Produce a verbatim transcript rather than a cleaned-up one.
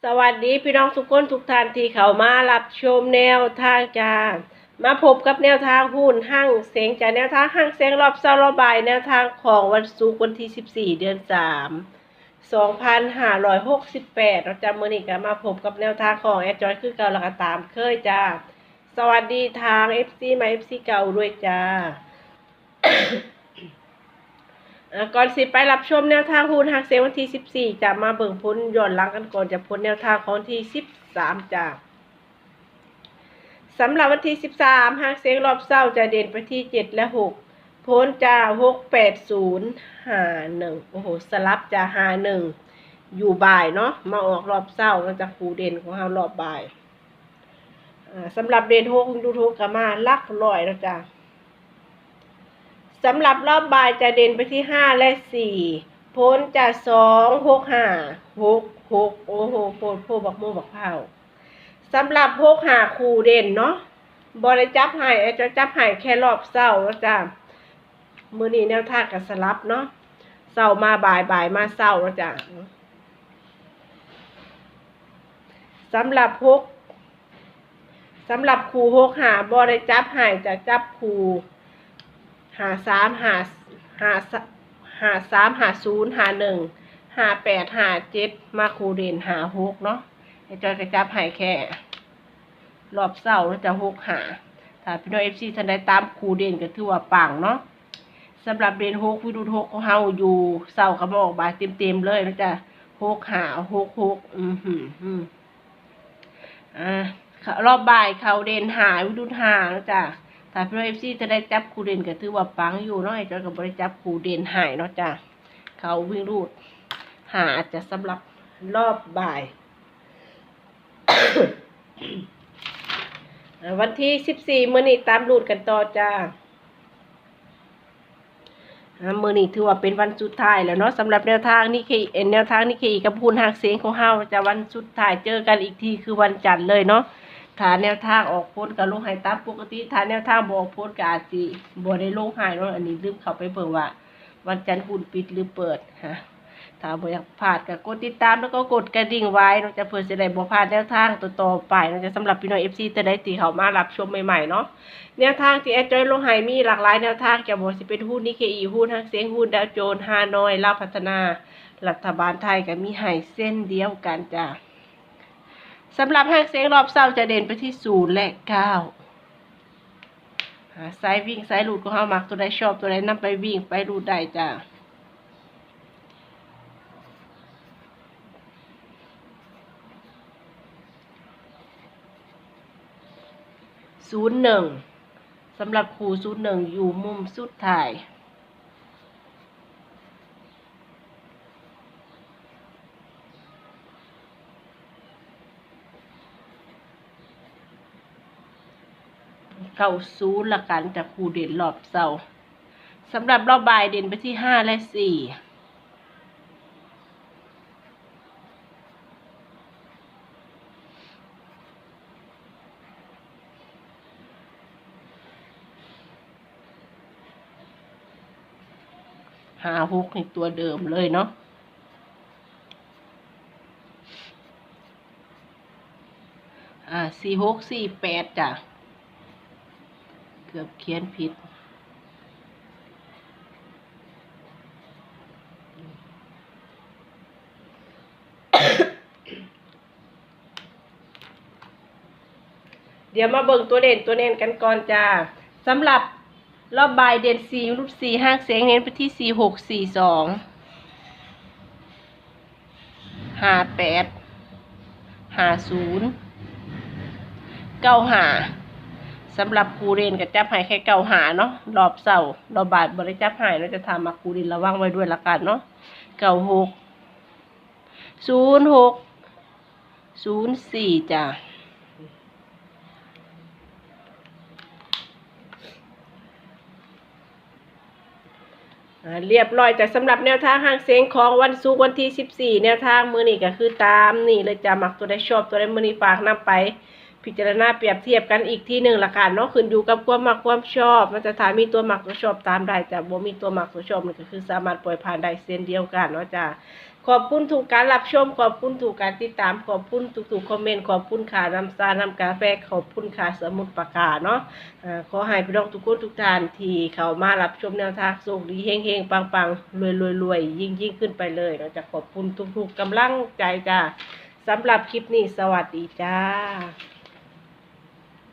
สวัสดีพี่น้องทุกคนทุกท่านที่เข้ามารับชมแนวทางจ้า มาพบกับแนวทางหุ้นฮังเซ็งจ้า แนวทางฮังเซ็งรอบเช้ารอบบ่าย แนวทางของวันศุกร์วันที่สิบสี่ เดือนสาม สองพันห้าร้อยหกสิบแปดเนาะจ้า มื้อนี้ก็มาพบกับแนวทางของแอดจอยคือเก่าแล้วก็ตามเคยจ้า สวัสดีทาง เอฟซี ใหม่ เอฟซี เก่าด้วยจ้า อ่า ก่อนสิไปรับชมแนวทางหุ้นฮังเซ็งวันที่สิบสี่ จะมาเบิ่งผลย้อนหลังกันก่อนจ้า ผลแนวทางของวันที่สิบสามจ้า สำหรับวันที่สิบสามฮังเซ็งรอบเช้าจะเด่นไปที่เจ็ดและหก ผลจะหกแปดศูนย์ ห้าหนึ่ง โอ้โห สลับจ้า ห้าหนึ่ง อยู่บ่ายเนาะ มาออกรอบเช้าแล้วจ้า คู่เด่นของเฮารอบบ่าย อ่า สำหรับเด่นหก ดูทุกก็มาหลักร้อยแล้วจ้า สำหรับรอบบ่ายจะเด่นไปที่ห้าและสี่ ผลจะสอง หก ห้า หก หก โอ้โห โพดโพบักโมบักเผา สำหรับหกห้า คู่เด่นเนาะ บ่ได้จับให้ แอดจะจับให้แค่รอบเช้าแล้วจ้า มื้อนี้แนวทางก็สลับเนาะ เช้ามาบ่าย บ่ายมาเช้าแล้วจ้า สำหรับหก สำหรับคู่หกห้าบ่ได้จับให้ จะจับคู่ ห้าสาม ห้า ห้า ห้าสาม ห้าศูนย์ ห้าหนึ่ง ห้าแปด ห้าเจ็ด มาคู่เด่น ห้าหก เนาะ แอดจอยก็จับให้แค่รอบเช้าแล้วจ้า หกห้า ถ้าพี่น้อง เอฟซี ท่านใดตามคู่เด่นก็ถือว่าปังเนาะ สำหรับเด่นหก วิรุธหกของเฮาอยู่เช้าก็มาออกบ่ายเต็มๆเลยแล้วจ้า หกห้า หกหก อือหือ อืม อ่า รอบบ่ายเขาเด่นห้า วิรุธห้าแล้วจ้า ถ้าพี่น้อง เอฟซี จะได้จับคู่เด่นก็ถือว่าปังอยู่เนาะ แอดจอยก็บ่ได้จับคู่เด่นให้เนาะจ้า เขาวิรุธห้าจ้า สำหรับรอบบ่าย อ่า วันที่สิบสี่ มื้อนี้ตามรูทกันต่อจ้า อ่า มื้อนี้ถือว่าเป็นวันสุดท้ายแล้วเนาะ สำหรับแนวทางนิเคอิ เอ่อ แนวทางนิเคอิกับหุ้นฮังเซ็งของเฮาจ้า วันสุดท้ายเจอกันอีกทีคือวันจันทร์เลยเนาะ ถ้าแนวทางออกผลก็ลงให้ตามปกติ ถ้าแนวทางบ่ออกผลก็อาจสิบ่ได้ลงให้เนาะ อันนี้ลืมเข้าไปเบิ่งว่าวันจันทร์หุ้นปิดหรือเปิด ฮะ ถ้าบ่อยากพลาดก็กดติดตามแล้วก็กดกระดิ่งไว้เนาะจ้า เพื่อจะได้บ่พลาดแนวทางต่อๆไปเนาะจ้า สำหรับพี่น้อง เอฟซี ท่านใดที่เข้ามารับชมใหม่ๆเนาะ แนวทางที่แอดจอยลงให้มีหลากหลายแนวทางจ้า บ่ว่าสิเป็นหุ้นนิเคอิ หุ้นฮังเซ็ง หุ้นดาวโจนส์ ฮานอย ลาวพัฒนา รัฐบาลไทยก็มีให้เช่นเดียวกันจ้า สำหรับฮังเซ็งรอบเช้าจะเด่นไปที่ศูนย์และเก้า อ่า สายวิ่งสายรูดของเฮามักตัวใดชอบตัวใดนำไปวิ่งไปรูดได้จ้า ศูนย์หนึ่ง สำหรับคู่ศูนย์หนึ่งอยู่มุมสุดท้าย เก้าศูนย์ ละกันจ้า คู่เด่นรอบเช้า สำหรับรอบบ่ายเด่นไปที่ห้าและสี่ ห้าหก นี่ตัวเดิมเลยเนาะ อ่า สี่หก สี่แปด จ้ะ เกือบเขียนผิด เดี๋ยวมาเบิ่งตัวเด่นตัวเน้นกันก่อนจ้า สำหรับรอบบ่ายเด่นสี่ รูดสี่ ฮังเซ็งเน้นไปที่ สี่หก สี่สอง ห้าแปด ห้าศูนย์ เก้าห้า สำหรับคู่เด่นก็จับให้แค่ เก้าห้า เนาะ รอบเช้า รอบบ่ายบ่ได้จับให้เนาะ จะทำมาคู่เด่นระวังไว้ด้วยละกันเนาะ เก้าหก ศูนย์หก ศูนย์สี่ จ้ะ อ่า เรียบร้อยจ้ะ สำหรับแนวทางฮังเซ็งของวันศุกร์วันที่สิบสี่ แนวทางมื้อนี้ก็คือตามนี้เลยจ้ะ มักตัวใดชอบตัวใดมื้อนี้ฝากนำไป พิ พิจารณาเปรียบเทียบกันอีกทีหนึ่งละกันเนาะ ขึ้นอยู่กับความมักความชอบเนาะจ้ะ ถ้ามีตัวมักตัวชอบตามได้จ้ะ บ่มีตัวมักตัวชอบนี่ก็คือสามารถปล่อยผ่านได้เช่นเดียวกันเนาะจ้ะ ขอบคุณทุกการรับชม ขอบคุณทุกการติดตาม ขอบคุณทุกๆคอมเมนต์ ขอบคุณค่าน้ำชาน้ำกาแฟ ขอบคุณค่าสมุดปากกาเนาะ อ่า ขอให้พี่น้องทุกคนทุกท่านที่เข้ามารับชมแนวทางโชคดีเฮงๆปังๆรวยๆรวยๆยิ่งๆขึ้นไปเลยเนาะจ้ะ ขอบคุณทุกๆกำลังใจจ้ะ สำหรับคลิปนี้สวัสดีจ้า